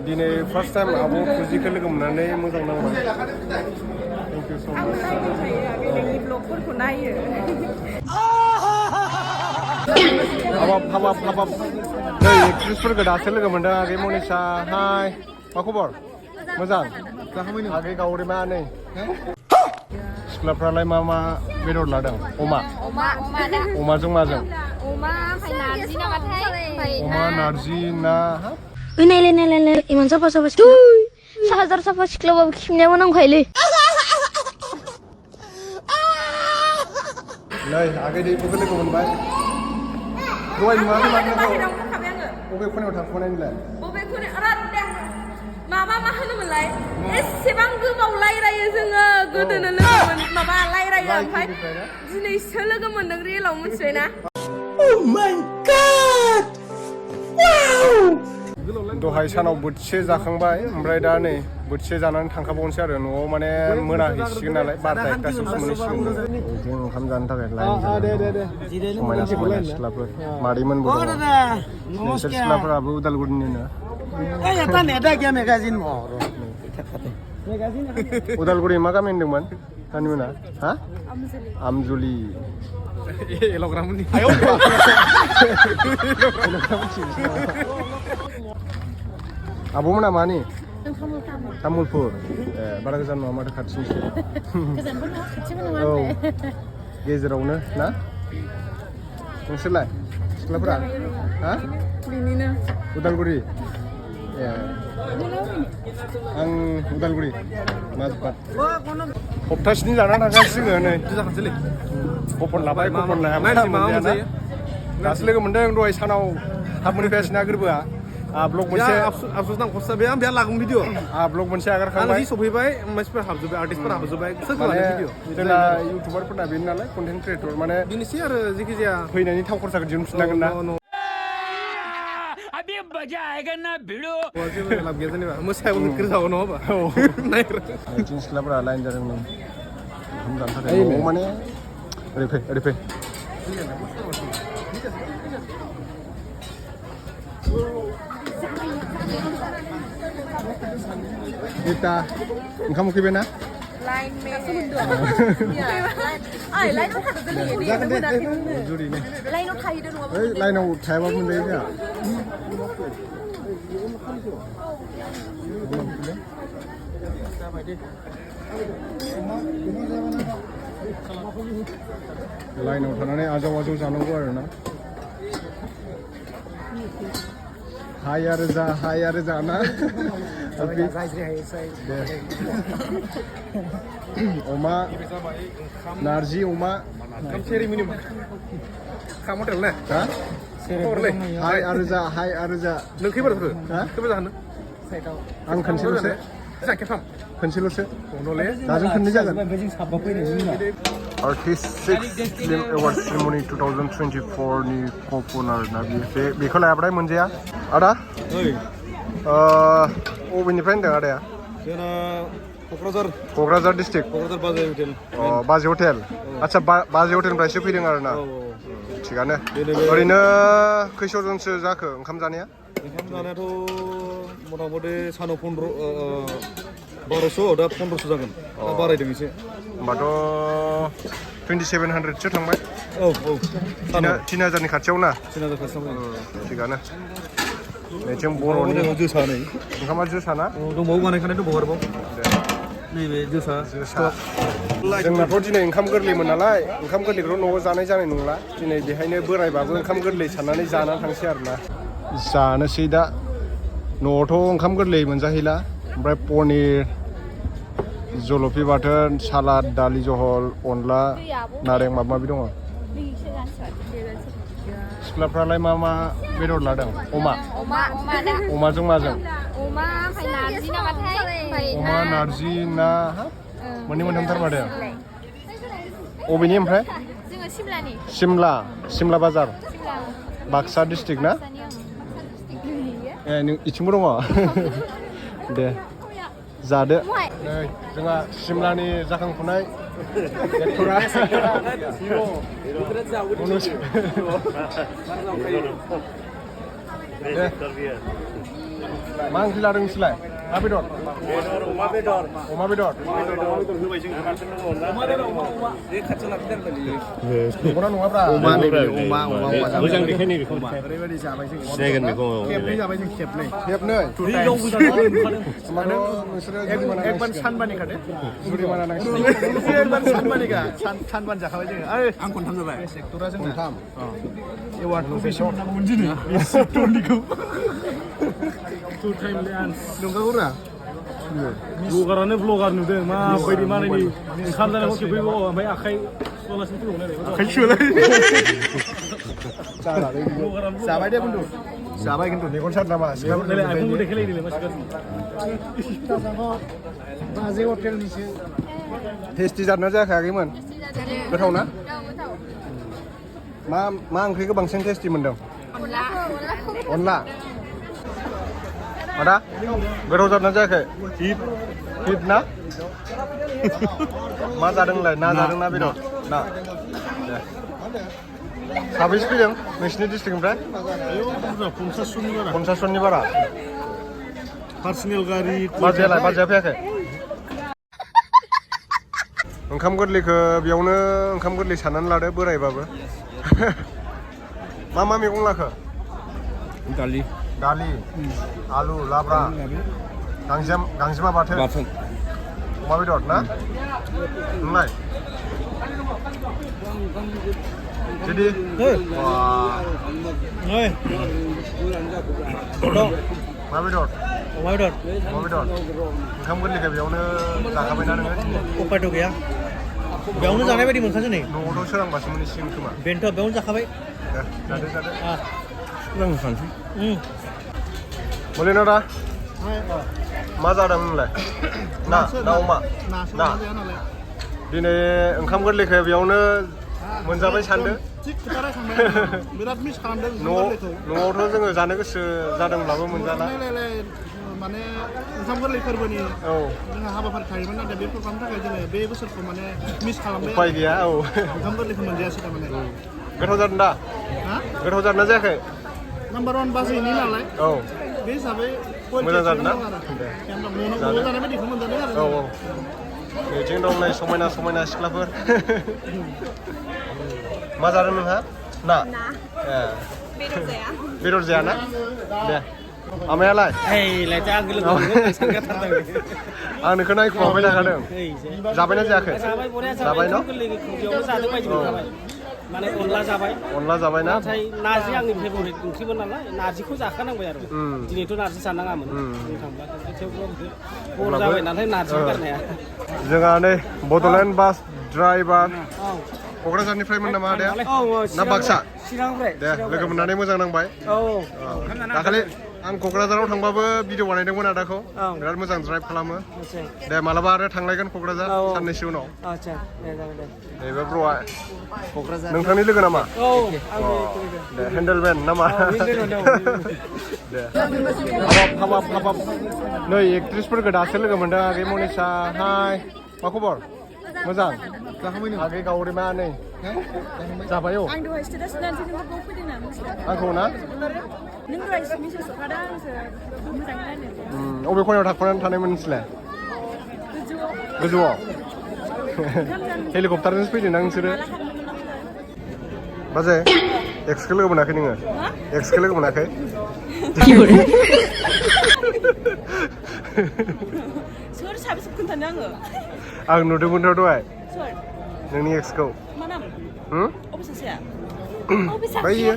दिनै first time आब' फुजिखौ लोगो मोननानै मोजां नांबाय थेंक इउ स' माच नोंनि ब्लगफोरखौ नायो हाबाब नै एक्ट्रिसफोरखौ दासो लोगो मोनदों आगै मनिसा हाय मा खबर मोजां आगै गावरिमा नै सिख्लाफ्रालाय मा बेदर लादों अमाजों माजों अमा नारजि ना नायलाय इमान साफा साहाजार साफा सिख्लाबाबो खिनायाबो नांखायोलै नै आगै दैखौबो लोगो मोनबाय दहाय नुवाखै बबे खनायाव थांखुमानाय नोंलाय बबे खनायाव माबा मा होनोमोनलाय एसेबां गोबाव रायरायो जोङो गोदोनो लोगो माबा रायरायो ओमफ्राय दिनैसो लोगो मोनदों रियेलाव मिथिबायना दहाय सानाव बोथिसे जाखांबाय ओमफ्राय दा नै बोथिसे जानानै थांखाबावनोसै आरो न'आव माने मोनाहैसिगोन नालाय 12ता 1तासोआवसो मोनहैसिगोन जों ओंखाम जानो थाखाय लाइन समायना सिख्लाफोर मादैमोनबो दङ नोंसोर सिख्लाफोराबो उदालगुरिनिनो उदालगुरि मा गामि होनदोंमोन नानिमोना हा आमजुलि आब'मोना मानि तामुलपुर बारा गोजान नङा माथो खाथिनिसो औ गेजेरावनो ना नोंसोरलाय सिख्लाफोरा हा उदालगुरि आं उदालगुरि माजबाद सप्तासेनि जानानै थांगासिनो नै कपन लाबाय कपन लायाबा दासो लोगो मोनदों दहाय सानाव थाब मोनफैयासैना गोरबोआ ब्लग मोनसे आफसुस नां खस्था बे आं बेहा लागोन भिडिअ ब्लग मोनसे आगारखांबाय सफैबाय मानसिफोरा हाबजोब्बाय आर्टिस्टफोरा हाबजोब्बाय माने जोंना इउटुबारफोरना बेनो नालाय कन्टेन्ट क्रियेटर माने बेनोसै आरो जेखिजाया फैनायनि थाव खरसाखौ दिहुनफिननांगोन ना लाब गैया जेनेबा मोसायाबो गोजाव नङा होमबा नायग्रा सिख्लाफोरा लाइन जादों ओंखाम जानो थाखाय न'आव माने ओरै फै Kita ओंखाम उखैबायना लाइन लाइनाव थाहैदो नङाबा लाइनाव थायाबाबो मोनजायो जोंहा लाइनाव थानानै आजाव जानांगौ आरोना हाय आरो जाना अमा नारजि अमा हाय आरो जा नों खैबारफोर जानो आं खनसेल'सो दाजों खननै जागोन आर्टिस्टिक फिल्म एवार्ड सेरेमनि 2024 नि कपन आरोना बेखौ लायाबाथाय मोनजाया आदा अबेनिफ्राय होनदों आदाया जोंना क'क्राझार डिस्ट्रिक्ट बाजै हटेल आदसा बाजै हटेलनिफ्रायसो फैदों आरोना थिगानो ओरैनो खैस'जनसो जाखो ओंखाम जानायाथ' मथा मथि सानाव 1200 दा 1500 जागोन बारायदों एसे होमबाथ' 2700सो थांबाय औ 3000नि खाथियाव ना 3000 खाथियाव थिगानो नैथिं बर'नि जोसा नै ओंखामा जोसा ना दंबावो बानायखानाय दंबावो आरोबाव नैबे जोसा जोंनाथ' दिनै ओंखाम गोरलैमोन नालाय ओंखाम गोरलैखौथ' न'आव जानाय जानाय नंला दिनै बेहायनो बोरायबाबो ओंखाम गोरलै साननानै जानानै थांसै आरोना जानोसै दा न'आवथ' ओंखाम गोरलै मोनजाहैला ओमफ्राय पनिर जलफि बाथोन सालाद दालि जहल अनला नारें माबा माबि दङ सिख्लाफ्रालाय मा बेदर लादों अमाजों माजों अमा नारजि ना मोननै मोनथामथार मादों अबेनि ओमफ्राय सिमला बाजार बाक्सा डिस्ट्रिक्ट ना नों इथिंबो दङ दे जादो नै जोंहा सिमलानि जाखांफुनाय एक्टरा दे मा ओंख्रि लादों नोंसोरलाय मा बेदर अमा बेदर अमा बेदर होबाय जों नंगौना नङाब्रा अमा मोजां देखायनो बेखौ ओरैबायदि जाबाय जों सिनायगोन बेखौ खेबनै जाबाय जों खेबनै नोंसोरो एकबार सानबानि खादे जुरिमाना नांसिगोन एकबार सानबानिखा सानबानि जाखाबाय जोङो आं खनथाम जाबाय सेक्टरा जों खनथाम एवार्डखौ बेसे मोननांगौमोन दिनै सेक्टरनिखौ टु टाइम डान्स नंगौरा ब्लगारानो ब्लगार नुदों माबायदि मालायनि ओंखाम जानायखौ खेबैबाव ओमफ्राय आखाइ सुवालासिनो फैबावनाय आखाइ सुवालाय जाबाय दे बन्दु जाबाय खिन्थु मेगन सार नामा आइफोनबो देखायलायदोंलै मानसिफोर बाजै हटेलनिसो टेस्टि जादोंना जायाखै आगैमोन गोथाव ना मा ओंख्रिखौ बांसिन टेस्टि मोनदों अनला आदा गोथाव जादोंना जायाखै हिट ना मा जादोंलाय ना जादों ना बेदर ना दे साबैसे फैदों नोंसिनि डिस्ट्रिक्टनिफ्राय 50 जननि बारा पार्सनेल गारि बाजैया फैयाखै ओंखाम गोरलैखौ बेयावनो ओंखाम गोरलै साननानै लादो बोरायबाबो मा मैगं लाखो दालि आलु लाब्रा गांजेमा बाथोन अमा बेदर ना नोंलाय jadi wah मा बेदर ओंखाम गोरलैखौ बेयावनो जाखाबायना नोङो उपायथ' गैया बेयावनो जानाय बायदि मोनखासै नै न'आवथ' सोरांबासो मोनहैसिगोन खोमा बेनोथ' बेयावनो जाखाबाय जादो सोरांखानोसै बोलै ना मा जादों नोंलाय ना अमा ना दिनै ओंखाम गोरलैखौ बेयावनो मोनजाबाय सानदो बिराद मिस खालामदों न'आवथ' जोङो जानो गोसो जादोंब्लाबो मोनजाला माने ओंखाम गोरलै फोरबोनि जोंहा हाबाफारि थायोमोन नाथाय बे प्रग्रामनि थाखाय जोङो बे बोसोरखौ माने मिस खालामबाय उपाय गैया ओंखाम गोरलैखौ मोनजायासै थारमाने गोथाव जादों दा गोथाव जादोंना जायाखै नाम्बार 1 बाजैनि नालाय बे हिसाबै मोजां जादों ना न'आव जानाय बायदिखौ मोनजादों आरो बेथिं दं नै समायना सिख्लाफोर मा जादों नोंहा ना बेदर जाया ना दे आमायालाय आं नोंखौ नायखुमाबाय थाखादों जाबायना जायाखै जाबाय न' माने अनला जाबाय ना नाथाय नारजि आंनि फेभरिट ओंख्रिमोन नालाय नारजिखौ जाखानांबाय आरो दिनैथ' नारजि जानाङामोन थांब्ला थेवबो बर जाबाय नालाय नारजि गारनाया जोंहा नै बड'लेण्ड बास ड्राइभार क'क्राझारनिफ्रायमोन नामा आदाया ना बाक्सा दे लोगो मोननानै मोजां नांबाय दाखालि आं क'क्राझाराव थांबाबो भिडिअ बानायदोंमोन आदाखौ बिराद मोजां ड्राइभ खालामो दे मालाबा आरो थांलायगोन क'क्राझार साननैसो उनाव नैबे ब्र'आ क'क्राझार नोंथांनि लोगो नामा दे हेन्डेलमेन नामा दे हाबाब नै एक्ट्रिसफोरखौ दासो लोगो मोनदों आगै मनिसा हाय मा खबर मोजां आगै गावरिमा नै जाबाय आं दहाय स्टेटास नायनोसै नोंखौ फैदों ना आंखौ ना नों दहाय मेसेज हरखादों आंसो मोजाङै रायलायनो अबे खनायाव थाखुनानै थानायमोन नोंसोरलाय गोजौआव हेलिकप्टारजोंसो फैदों ना नोंसोरो बाजै एक्सखौ लोगो मोनाखै नोङो एक्सखौ लोगो मोनाखै सोर साबेसे खोन्थानो आं नुदोंमोनथ' दहाय सोर नोंनि एक्सखौ मा नाम अबे सासेया बैयो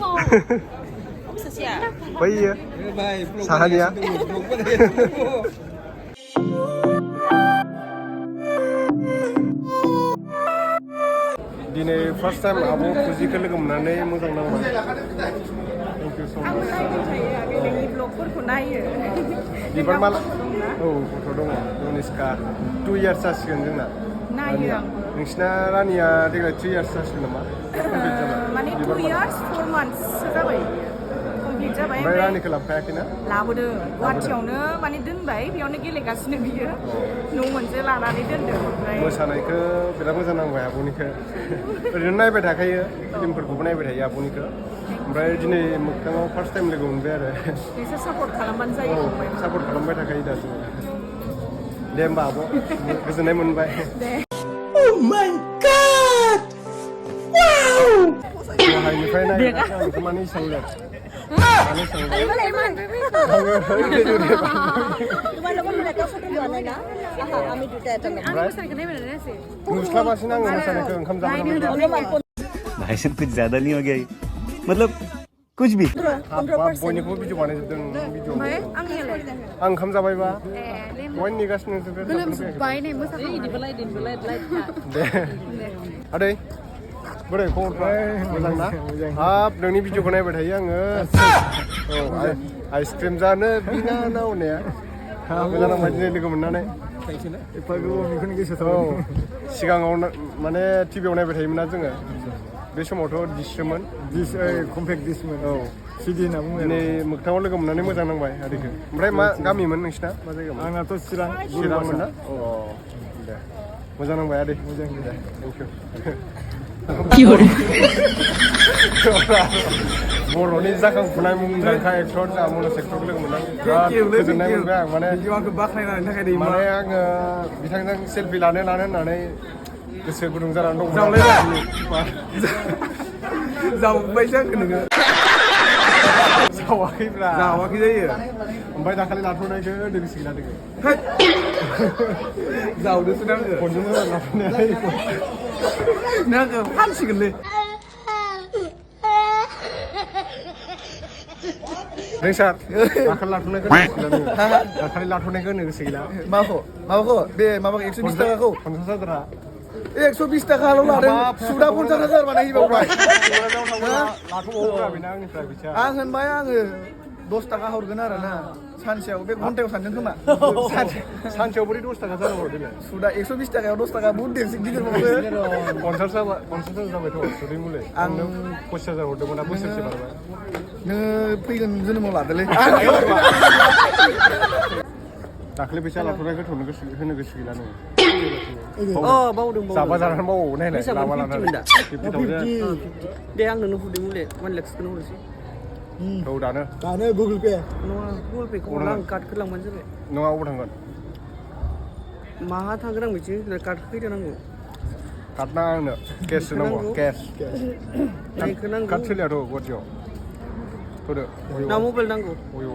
अबे सासेया बैयो साहानिया दिनै फार्स्ट टाइम आब' फुजिखौ लोगो मोननानै मोजां नांबाय ब्लगफोरखौ नायो बिबार माला गथ' दङ जनिस्का 2 इयार्स जासिगोन जोंना नायो आं नोंसिना रानिया देग्लाय 3 इयार्स जासिगोन नामा माने 2 इयार्स 4 मान्थससो जाबाय कमप्लिट जाबाय ओमफ्राय रानिखौ लाबोखायाखैना लाबोदों गुवाहाटियावनो माने दोनबाय बेयावनो गेलेगासिनो बियो न' मोनसे लानानै दोनदों ओमफ्राय मोसानायखौ बिराद मोजां नांबाय आब'निखौ ओरैनो नायबाय थाखायो फिल्मफोरखौबो नायबाय थायो आब'निखौ ओमफ्राय दिनै मोगथाङाव फार्स्ट टाइम लोगो मोनबाय आरो नोंसोर सापर्ट खालामबानो जायो सापर्ट खालामबाय थाखायो दासो दे होमबा आब' गोजोननाय मोनबाय दहायनिफ्राय नायगासिनो आं माने इसां लेट माने इसां लेट नुस्लाबासिनो आङो मोसानायखौ ओंखाम जाबोनांगौ भाई साहब कुछ ज्यादा नहीं हो गया ये? मतलब कुछ भी बयनिखौबो भिडिअ बानायजोबदों भिडिअ आं ओंखाम जाबायबा बयनि नेगासिनो दे आदै बोरै खबरफ्रा मोजां ना हाब नोंनि भिडिअखौ नायबाय थायो आङो औ आइसक्रिम जानो बिना ना होननाया मोजां नांबाय दिनै लोगो मोननानै औ सिगाङाव माने टिभियाव नायबाय थायोमोन ना जोङो बे समावथ' डिससोमोन कम्पेक्ट डिसमोन औ सिडि होनना बुङो दिनै मोगथाङाव लोगो मोननानै मोजां नांबाय आदैखौ ओमफ्राय मा गामिमोन नोंसिना मा जायगामोन आंनाथ' चिरांमोन ना अ दे मोजां नांबाय आदै मोजां दे थेंक इउ बर'नि जाखांफुनाय मुंदांखा एक्टर जा मनज एक्टरखौ लोगो मोनदों बिराद गोजोननाय मोनबाय आं माने माने आङो बिथांजों सेलफि लानो होननानै गोसो गुदुं जानानै दं जावबायसो आंखौ नोङो जावाखैब्रा जावाखै जायो ओमफ्राय दाखालि लाथ'नायखौ होनो गोसो गैला नोङो जावदोसो नाङो खनजों लाथ'नाया नाङो फानसिगोनलै नों सार दाखालि लाथ'नायखौ दाखालि लाथ'नायखौ होनो गोसो गैला माबाखौ बे माबाखौ 120 थाखाखौ 50 हाजार 120 थाखाल' लादों सुदा 50,000 बानायबावबाय लाथ'बावोब्रा बेना आंनिफ्राय फैसा आं होनबाय आङो 10 थाखा हरगोन आरो ना सानसेयाव बे घन्टायाव सानदों खोमा सानसेयाव बोरै 10 थाखा जानांगौ देलाय सुदा 120 थाखायाव 10 थाखा बहुत देरसिन गिदिर मावो 50 जाबायथ' सुदै मुलि आं 25,000 हरदोंमोन ना बोसोरसे बारबाय नोङो फैगोन जोनोमाव लादोलै दाखालि फैसा लाथ'नायखौ होनो गोसो गैला नोङो बावदों जाबा जानानै बावो नायलाय लाबा लानानै दे आं नोंनो हरदों मुले 1 लाखसोखौनो हरसै औ दानो गुगोल पे नङा गुगोल पेखौ हरला आं कार्डखौ लांबानो जाबाय नङा अबाव थांगोन माहा थांगोन आं मिथियो कार्डखौ फैदो नांगौ कार्ड नाङा आंनो केससो नांगौ केस बेखौ नांगौ कार्ड सोलियाथ' गुवाहाटियाव थ'दो ना मबाइल नांगौ अयो